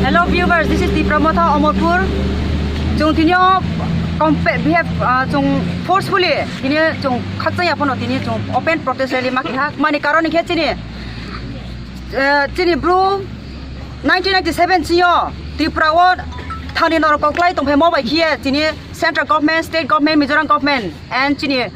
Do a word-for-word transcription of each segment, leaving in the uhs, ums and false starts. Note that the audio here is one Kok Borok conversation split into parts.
Hello viewers, this is Tipra Motha Omorpur. Chwng tini o compa-, we have, ah, chwng forcefully tini chwng khakchangya phano tini chwng open protest rally ma keha. Mani karon khe chini, eh, chini bru nineteen ninety-seven sio Tripura o thani norok koklai tongphai mo bai khiye chini central government, state government, Mizoram government and chini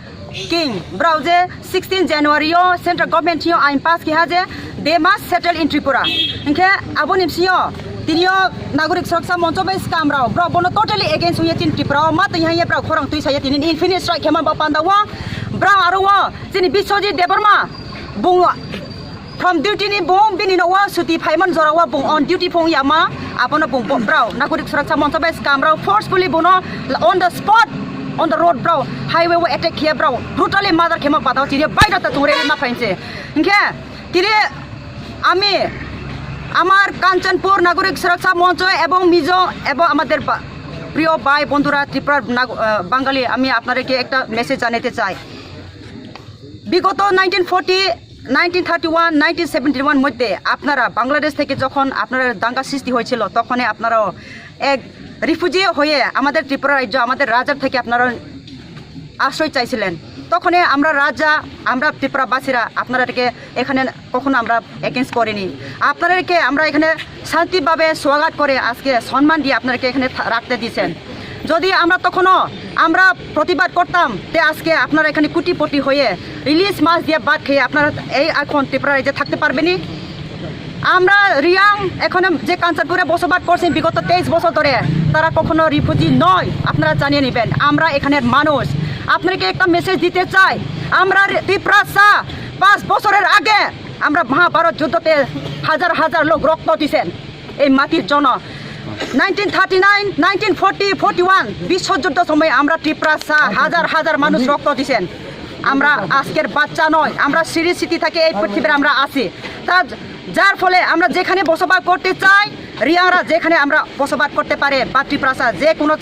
King, brao je sixteen January o central government thio ain pass keha je they must settle in Tripura. Hinkhe aboni bisingo tinio Nagorik Suraksa Moncho bai swkam rao, brao bono totally against wngya chini Tripura o, ma twi haiya brao khorang twi saya tini infinite strike khema ba panda o, brao aro o chini Biswajit Debbarma bung from duty ni bung bini no o suti phaiman jora o bung on duty phung yama, abono bung bo-, brao Nagorik Suraksa Moncho bai swkam rao forcefully bono on the spot, on the road brao highway o attack khiya brao brutally murder khema badao chiri baida ta chungre ma phainse. Hinkhe tiri ami amar Kanchanpur Nagorik Suraksa Moncho ebong Mizo ebong amader ba-, priyo bhai bondhura Tripura Nag-, ah, Bangali, ami apnareke ekta message janete chai. বিগত nineteen forty, nineteen thirty one, nineteen seventy one মধ্যে আপনারা বাংলাদেশ থেকে যখন আপনারা দাঙ্গা সৃষ্টি হয়েছিল, তখনই আপনারাও এক রিফিউজি হয়ে আমাদের ত্রিপুরা রাজ্য, আমাদের রাজার থেকে আপনারা আশ্রয় চাইছিলেন। তখনই আমরা রাজা, আমরা ত্রিপুরাবাসীরা আপনাদেরকে এখানে কখনো আমরা এগেইনস্ট করিনি। আপনাদেরকে আমরা এখানে শান্তিভাবে স্বাগত করে আজকে সম্মান দিয়ে আপনাদেরকে এখানে থা-, রাখতে দিয়েছেন। যদি আমরা তখনও আমরা প্রতিবাদ করতাম, তে আজকে আপনারা এখানে কোটিপতি হয়ে ইলিশ মাছ দিয়ে ভাত খেয়ে আপনারা এই এখন ত্রিপুরা রাজ্যে থাকতে পারবেনি? আমরা রিয়াং এখন যে কাঞ্চনপুরে বসবাস করছেন বিগত তেইশ বছর ধরে, তারা কখনো রিফিউজি নয়, আপনারা জানিয়ে নেবেন। আমরা এখানের মানুষ, আপনাদেরকে একটা মেসেজ দিতে চাই। আমরা রে-, তিপ্রাসা পাঁচ বছরের আগে আমরা মহাভারত যুদ্ধতে হাজার হাজার লোক রক্ত দিছেন এই মাটির জন্য। Nineteen thirty nine, nineteen forty, forty one বিশ্বযুদ্ধ সময় আমরা তিপ্রাসা হাজার হাজার মানুষ রক্ত দিছেন। আমরা আজকের বাচ্চা নয়, আমরা সিঁড়ি সিটি থেকে এই পৃথিবীর আমরা আছি। তা যার ফলে আমরা যেখানে বসবাস করতে চাই, রিয়াংরা যেখানে আমরা বসবাস করতে পারে বা তিপ্রাসা যে কোনো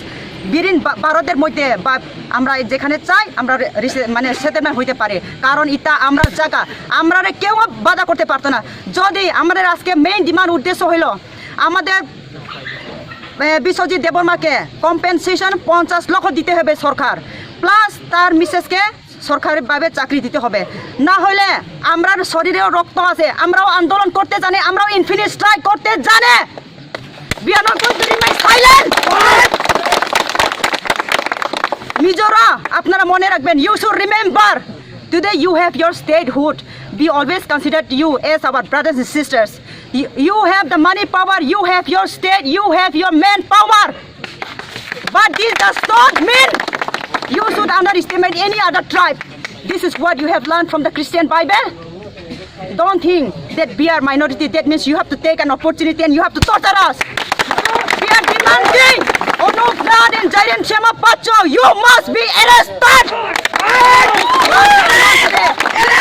বিরিন বা-, ভারতের মধ্যে বা আমরা যেখানে চাই আমরা রে-, রিসে-, মানে সেটেলমেন্ট হইতে পারে, কারণ এটা আমরা জায়গা, আমরা কেউ বাধা করতে পারতো না। যদি আমাদের আজকে মেইন ডিমান্ড উদ্দেশ্য হইল আমাদের, এ, বিশ্বজিৎ দেববর্মাকে কম্পেনসেশন পঞ্চাশ লক্ষ দিতে হবে সরকার, প্লাস তার মিসেসকে সরকারিভাবে চাকরি দিতে হবে, না হলে আমরার শরীরেও রক্ত আছে, আমরাও আন্দোলন করতে জানি, আমরাও ইনফিনিট স্ট্রাইক করতে জানি। We are not going to remain silent. মিজোরা, আপনারা মনে রাখবেন, you should remember, today you have your statehood. We always considered you as our brothers and sisters. You, you have the money power, you have your state, you have your manpower. But this does not mean you should underestimate any other tribe. This is what you have learned from the Christian Bible. Don't think that we are minority, that means you have to take an opportunity and you have to torture us. We are demanding Onuk Nath and Jairam Sema Pacho, you must be arrested.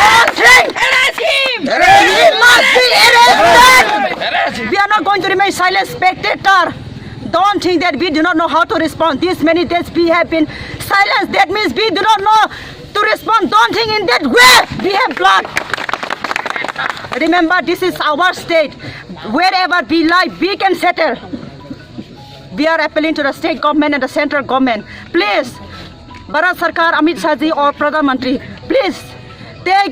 Don't think. He must be arrested. We are not going to remain silent spectator. Don't think that we do not know how to respond. These many days we have been silenced. That means we do not know to respond. Don't think in that way. We have blood. Remember, this is our state. Wherever we lie, we can settle. We are appealing to the state government and the central government. Please, Bharat Sarkar, Amit Shah ji or Pradhan Mantri, please, they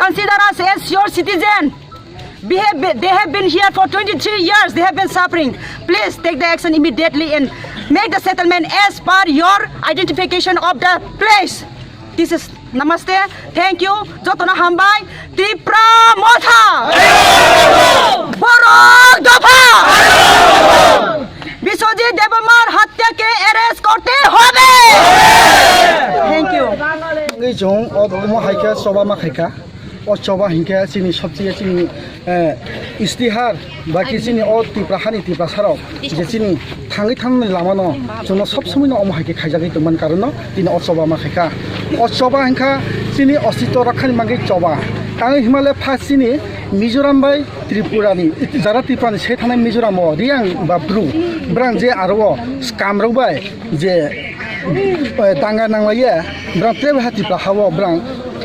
consider us as your citizen. We have been, they have been here for twenty-three years. They have been suffering. Please take the action immediately and make the settlement as per your identification of the place. This is namaste. Thank you. Jotono hambai. Tipra Motha. Borok Dopha. Biswajit দেববর্মার হত্যাকে অ্যারেস্ট করতে হবে। Thank you. Wngwi chwng o omo hai khe choba ma khai kha. O choba hinkhe chini sobcheye chini, eh, istihar ba ki chini o Tipra hani Tiprasarok je chini thangwi thangni lamano chwngno sob somoino omo hai khe khaijagwi tongmani karonno tini o choba ma khai kha. O choba hinkha chini ostitw rokkhani bagwi choba. Tangwi himale pha chini Mizoram bai Tripurani, jara Tripurani se thanai Mizoramo Riang ba Bru, brang je aro o skamrok bai je, eh, danga nanglaye, brang tebo ha Tipra hao brang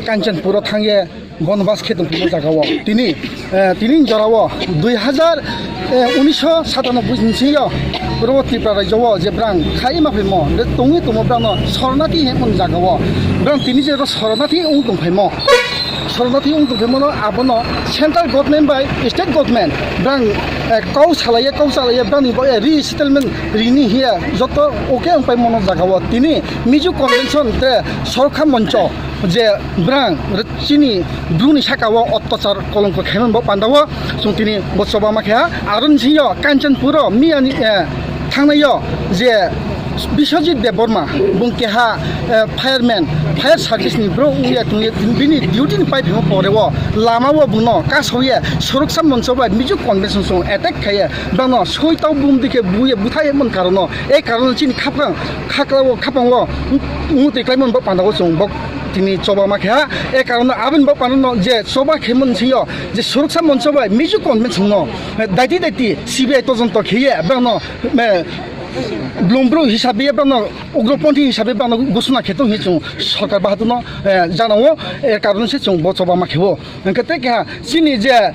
Kanchanpuro thangye, Bonobas khe tongphimo jaga o. Tini, eh, tini jora o dui hazar, eh, unisho satanoboi ni sing yo oro Tripura rajyo o je brang khai ma phaimo, de tongwi tongmo brang no Sornathi hemon jaga o. Brang tini je oro Sornathi wng tongphaimo. Sornathi wng tongphaimo no abono central government bai state government brang, eh, kau salaiya, kau salaiya brang ni bo, eh, resettlement rini hiya joto okay wng paimo no jaga o. Tini Mizo convention te sorkha moncho je brang chini bruni saka o ottachar kolongko khaimani bo panda o chwng tini bo choba ma kha. Aro ni sing yo Kanchanpur o miya ni, eh, thangnai o je Biswajit Debbarma bung keha, eh, fireman, fire service ni bro wngya tongya bini duty ni pai phimo pore o lama o bung no kaso ye soroksa moncho bai Mizo convention song attack khaiye brang no soi tau bum dikhe buye buthai mon karon no e karon chini khapang khakla o khapang o muti klai mon bo panda o chwng bo tini choba ma kha. E karon no aboni bo panda no je choba khe mon sing yo je soroksa moncho bai Mizo convention no daiti daiti C B I tojonto kheye brang no, eh, Blumbruk hisabe brang no ugroponthi hisabe brang no gusuna khe tong hi chwng sorkar bahadur no, eh, jana o e karon se chwng bo choba ma khe o. Hwnkhe tei keha chini je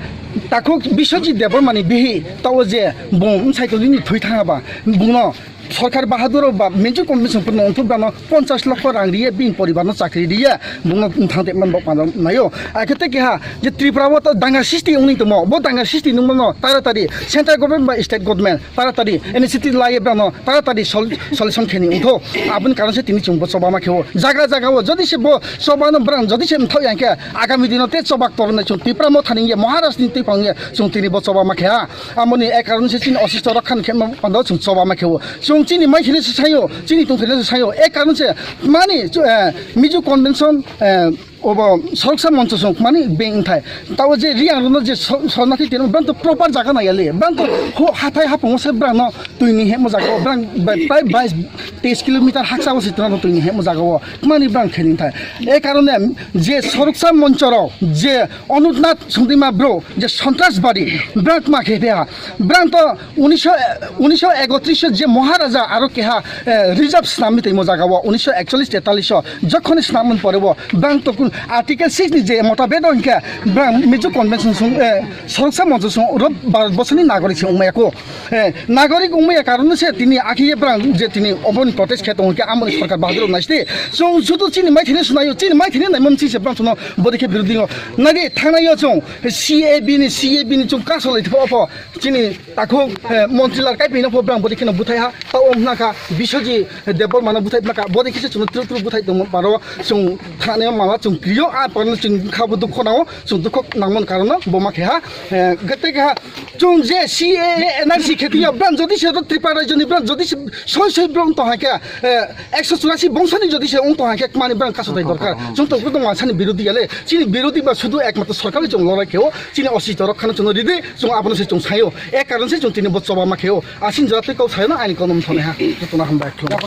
takhuk Biswajit Debbarma ni bihi tao je bung bwsai tongwi ni thwi thang ba bung no sorkar bahadur ba Mizo convention phano wngthok brang no ponchas lokho rang riye bini poribar no chakri riye bung no thang te man bo panda naio. Akhe tei keha je Tripura o to danga sisti wngwi tongmo bo danga sisti nungmo no taratari central government ba state government taratari initiative laiye brang no taratari sol-, solution khe ni wngtho. Aboni karon se tini chwng bo choba ma khe o. Jaga jaga o jodi se bo choba no brang jodi se mthok yang khe agami dino te choba torna chwng Tipra Motha ni ye Maharaj ni twi phang ye chwng tini bo choba ma khe ha. Amoni e karon se chini osisto rokhan khe ma pando chwng choba ma khe o. Chwng chini mai khini se sayo, chini tong khini se sayo. E karon se mani chu, eh, Mizo convention, eh, Obo soroksa moncho song mani beng thai. Tao je riang rono je so-, sorna khe tino, brang to proper jaga na yale. Brang to ho hathai hapung se brang no twi ni hemo jaga o. Brang bai, prai bais teis kilometer haksa o se tino twi ni hemo jaga o. Mani brang khe ni thai. E karone je soroksa moncho rok je Anurnath Songdima bro je sontras bari brang ma khe phe ha. Brang to unisho, unisho ekotris je Maharaja aro keha, eh, reserve snamwi tongmo jaga o, unisho ekcholish tetallish o jokhoni snamwi pore o, brang to kun Article six ni je motabed o hinkhe brang Mizo convention song, eh, soroksa moncho song oro Bharat borsoni nagorik se wngmaya ko. Eh, nagorik wngmaya karon se tini akhiye brang je tini oboni protest khe tongo hinkhe amoni sorkar bahadur naiste. Chwng judu chini maithini sunayo, chini maithini naimani se brang sono bodi khe birodhi o. Nadi thangnai o chwng C A B ni, C A B ni chwng kasolai thok o pho. Chini takhuk, eh, montri lar kai pino pho brang bodi kheno buthai ha. Ta om na kha Biswajit Debbarma no buthai na kha. Bodi khise chwng tru tru buthai tong paro chwng thane mala chwng krio a pano chwng kha bu dukho nao chwng dukho nangmon karon no bo ma khe ha. Eh, gete kha chwng je C A A N R C khe tiya brang jodi se Tripura rajyo ni brang jodi se soi soi brang to ha khe, eh, ekso churasi bongsani jodi se wng tong ha khe mani brang kaso tai dorkar. Chwng to kudong wansani birodhi yale. Chini birodhi ba sudu ekmatro sorkar chwng lorai khe o. Chini osisto rok khano chwngno ridi, chwng abono se chwng sayo. E karon se chwng tini bo choba ma kheo. Asin jora tei kok sayo na ani konom thone ha. Jotono hambai khulum.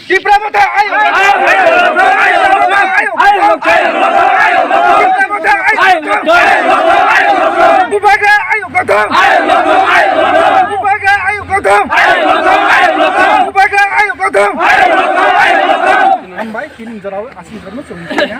Tipra Motha ayo. Tipra Motha ayo. Bubagra ayo kothom. Bubagra ayo kothom. Bubagra ayo kothom. Hambai tini jora asin jora chwng ya.